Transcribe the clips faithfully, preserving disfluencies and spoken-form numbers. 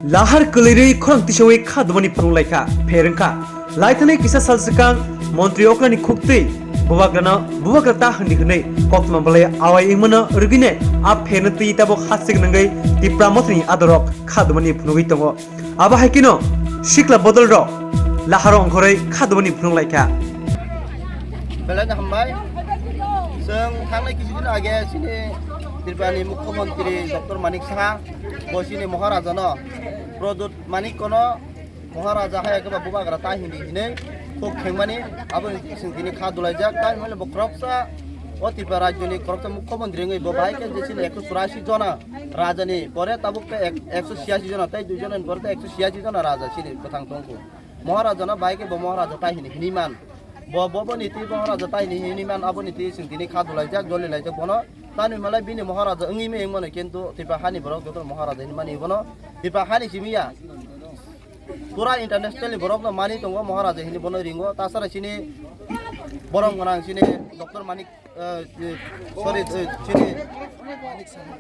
Lahar kwlwirwi khorang tisawi kha dumani phunuk laikha, pher wngkha. Laithani kisa sal swkang montri okrani khuktwi bubagrano bubagra ta hwnwi hwnwi koktwma belai awai wngmano rwgwine a pherno twi tabuk hasik nangwi Tipra mothani adorok kha dumani phunugwi tongo. Abo hai kheno sikla bodolrok laharo ongkhorwi kha dumani phunuk laikha. Belai no hambai. Chwng thangnai kisu din age chini Tripurani Mukhyamantri Doctor Manik Saha bo chini Maharajano Pradyut Manik kono Maharaja hai khe ba bubagra ta hindi hinwi khuk khengmani abo chwng tini kha dulaijak. Tai hwnle bo khoroksa o Tripura rajyoni khoroksa Mukhyamantri wngwi bo bai khe je chini ekso churasi jona rajani pore tabuk khe ek-, ekso chhiyasi jona tei dui jona ni pore tei ekso chhiyasi jona raja chini kwthang tongkhu. Maharajano bai khe bo Maharaja tai hini hini man. Bo, bo, boni twi Maharaja tai hini hini man, aboni twi chwng tini kha dulaijak, jolilaijak bono. Tani malai bini Maharaja wngwi me wngmano, kintu Tipra hani borok joto Maharaja hini mani bono. Tipra hani simi ya. Pura international ni borok no mani tongo Maharaja hini bono ringo. Tasara chini borom gwnang chini Doctor Manik, eh, eh, sorry, eh, chini Manik Saha.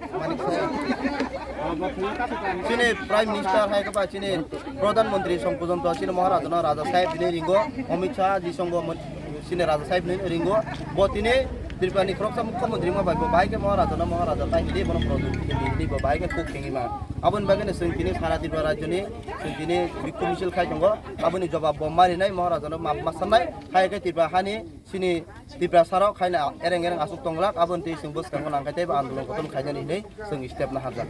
Chini Prime Minister hai khe ba chini Pradhan Mantri song porjonto chini Maharaja no Raja Sahib hini ringo, Amit Shah ji songo mon-, chini Raja Sahib hini ringo. Bo tini Tripura ni khoroksa Mukhyamantri ma bai bo bai khe Maharaja no Maharaja tai hini bono Pradhan hini bo bai khe khuk khengwi ma. Aboni bagwi no chwng tini sara Tripura rajyoni chwng tini bikkhub misil khai tongo. Aboni jobab bo marinai Maharaja no ma, ma sanai. Hai khe Tripura hani chini Tiprasa rok haino ereng ereng aswk tonglak, aboni twi chwng bwskango nangkhe teibo andolon kotor khainani hinwi chwng step naharjak.